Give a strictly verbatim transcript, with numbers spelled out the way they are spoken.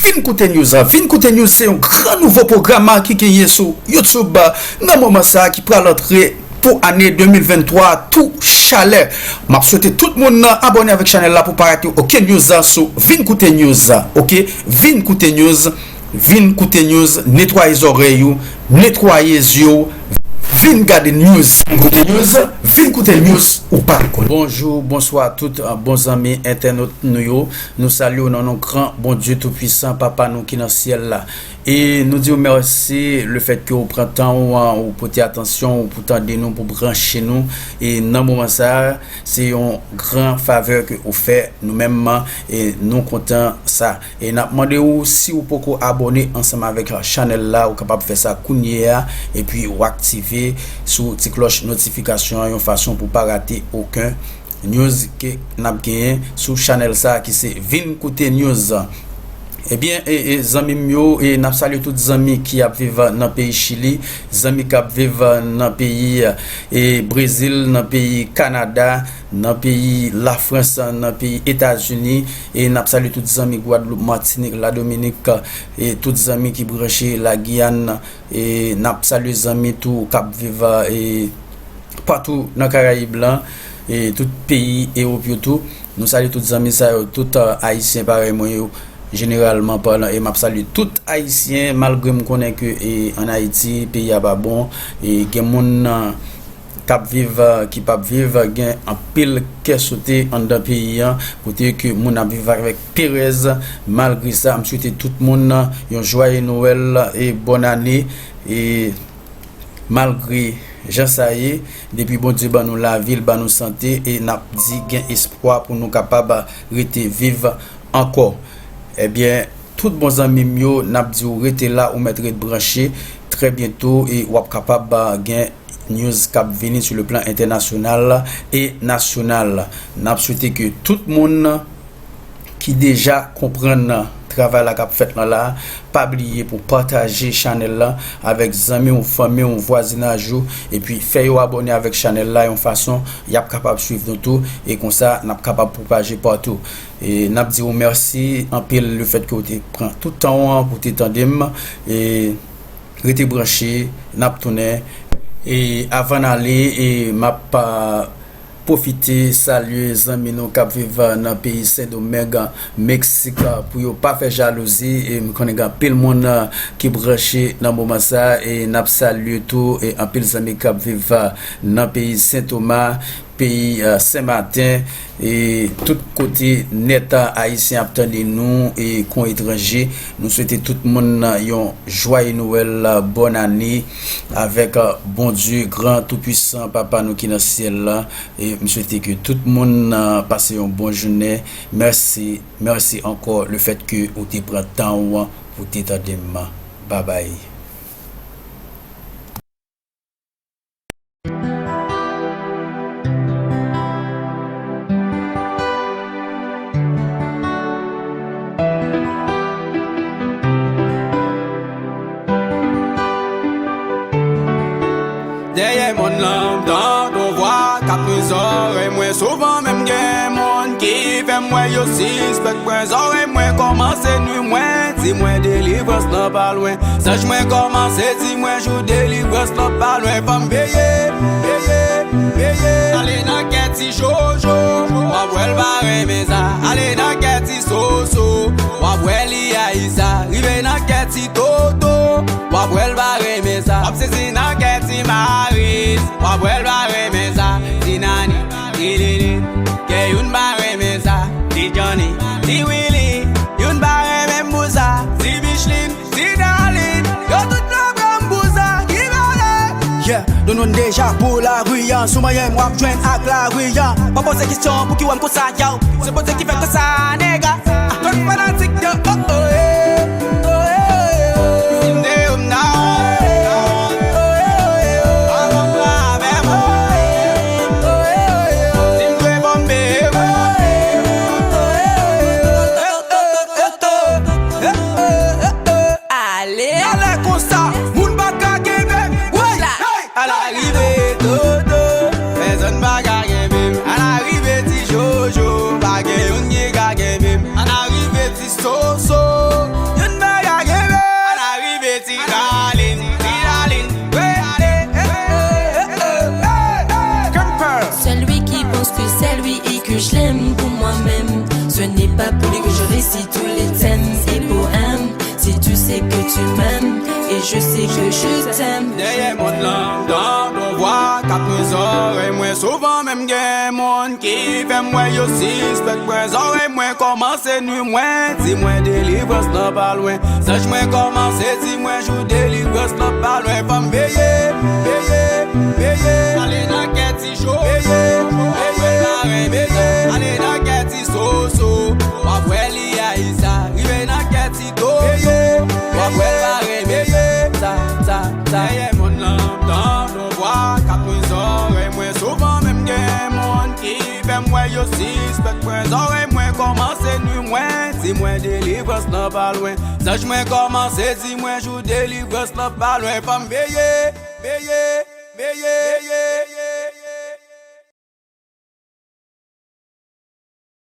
Vin Koute News. Vin Koute News se yon gran nouvo pwogram ki genyen sou YouTube nan moman sa a ki pral antre pou ane de mil venntwa tou chalè. M ap swete tout moun abòne avèk chanèl la pou pa rate okenn news sou Vin Koute News. Oke, Vin Koute News, Vin Koute News, netwaye zòrèy ou, netwaye zye w, vin gade news. Vin Koute News, Vin Koute News, ou pa konnen. Bonjou, bonswa tout, uh, bon zanmi entènot nou yo. Nou salye w nan non gran Bondye Toupwisan, Papa nou ki nan syèl la. E nou di w mèsi lefèt ke w pran tan w, an, ou pote atansyon w pou tande nou, pou branche nou. E nan moman sa a, se yon gran favè ke ou fè nou menm, e nou kontan sa. E n ap mande w, si w poko abòne ansanm avèk chanèl la, ou kapab fè sa kounye a, epi w aktive sou ti klòch notifikasyon an yon fason pou w pa rate okenn news ke n ap genyen sou chanèl sa a ki se Vin Koute News. Ebyen, e, e, zanmi m yo, e n ap salye tout zanmi ki ap viv nan peyi Chili, zanmi k ap viv nan peyi, e, Brezil, nan peyi Kanada, nan peyi Lafrans, nan peyi Etazini, e n ap salye tout zanmi Gwadloup, Matinik, Ladominik, e tout zanmi ki branche Lagiyàn, e n ap salye zanmi tou k ap viv, e, patou nan Karayib lan, e tout peyi Ewòp yo tou. Nou salye tout zanmi sa yo, tout, uh, Ayisyen parèy mwen yo, jeneralman palan, e m ap salye tout Ayisyen, malgre m konnen ke, e, ann Ayiti, peyi a pa bon, e gen moun, uh, k ap viv, uh, ki p ap viv, gen anpil kè sote anndan peyi an, kote ke moun ap viv avèk perèz. Malgre sa, m swete tout moun, uh, yon jwaye Nwèl e bòn ane, e malgre jan sa ye, depi Bondye ban nou lavi, l ban nou sante, e n ap di gen espwa pou nou kapab rete viv ankò. Ebyen, tout bon zanmi m yo, n ap di w rete la, ou mèt ret branche. Trè byento, e w ap kapab, a, gen news k ap vini sou le plan entènasyonal e nasyonal. N ap swete ke tout moun ki deja konprann travay la k ap fèt lan la, pa bliye pou pataje chanèl la avèk zanmi w, fanmi w, vwazinaj ou, epi fè yo abòne avèk chanèl la yon fason y ap kapab swiv nou tou, e konsa n ap kapab pwopaje patou. E n ap di w mèsi anpil lefèt ke w te pran tout tan w an pou te tande m. E rete branche, n ap tounen. E avan n ale, e m ap, a, pwofite salye zanmi nou k ap viv nan peyi Sendomeng, Meksik, pou yo pa fè jalouzi. E m konnen gen anpil moun, a, ki branche nan moman sa, e n ap salye tou, e anpil zanmi k ap viv, a, nan peyi Sentoma, peyi, a, Senmaten, e tout kote nèt, a, Ayisyen ap tande nou, e kon etranje. Nou swete tout moun, a, yon jwaye Nwèl, a, bòn ane avèk, a, Bondye gran, toupwisan, Papa nou ki nan syèl la. E m swete ke tout moun, a, pase yon bon jounen. Mèsi, mèsi ankò lefèt ke ou te pran tan w pou te tande m. Babay. Dèyè mòn lan, m tande yon vwa k ap nan zòrèy mwen. Souvan menm gen moun ki fè m wè yo sispèk mwen. Zòrèy mwen kòmanse nwi mwen, di mwen delivrans lan pa lwen. Zanj mwen kòmanse di mwen jou delivrans lan pa lwen. Fò m veye, veye, veye. Ale nan kè ti Jojo, w ap wè l pa renmen sa. Ale nan kè ti Soso, w ap wè li rayi sa. Rive nan kè ti Toto, w ap wè l pa renmen sa. W ap sezi nan kè ti Maris, w ap wè l pa renmen sa. Ti Nani, ti Lili, kè youn pa renmen sa. Ti Johnny, ti Willy, youn pa renmen m pou sa. Ti Micheline, ti Darline, yo tout nan pran m pou sa ki vale. Yeah, nou nou deja pou lari an. Si w manyen m, w ap jwenn ak lari an. Pa poze kesyon pou ki w wè m konsa, yow. Se Bondye ki fè konsa, nèga. Tout fanatik yo, oh, oh, yeah. Oh, yeah, yeah, yeah. Si m deyò, m nan. Oh, yeah, yeah, yeah. Avan pran avè m. Oh, yeah, yeah, yeah. Si m dwe fò m peye. Oh, yeah, yeah, yeah. Ale! Talè konsa, moun pa ka kenbe m. Woy! Hey! Al arive Toto, pèsonn pa ka kenbe m. Al arive ti Jojo, pa gen youn ki ka kenbe m. Al arive ti Soso, Si tous les thèmes et poèmes, si tu sais que tu m'aimes, et je sais que je t'aime. Dèyè mòn lan, m tande yon vwa k ap nan zòrèy mwen. Souvan menm gen moun ki fè m wè yo sispèk mwen. Zòrèy mwen kòmanse nwi mwen, di mwen delivrans lan pa lwen. Zanj mwen kòmanse di mwen jou delivrans lan pa lwen. Fò m veye, veye, veye. Ale nan kè ti cho, veye, veye. Pare, veye. Ale nan kè ti soso. W ap wè li a Isa. Rive nan kè ti to, veye. W ap wè pare, veye. Sa, sa, sa. Dèyè mòn lan, m tande yon vwa k ap nan zòrèy mwen. Souvan menm gen moun ki fè m wè yo sispèk mwen. Zòrèy mwen kòmanse nwi mwen, di mwen delivrans lan pa lwen. Zanj mwen kòmanse di mwen jou delivrans lan pa lwen. Fò m veye, veye, veye.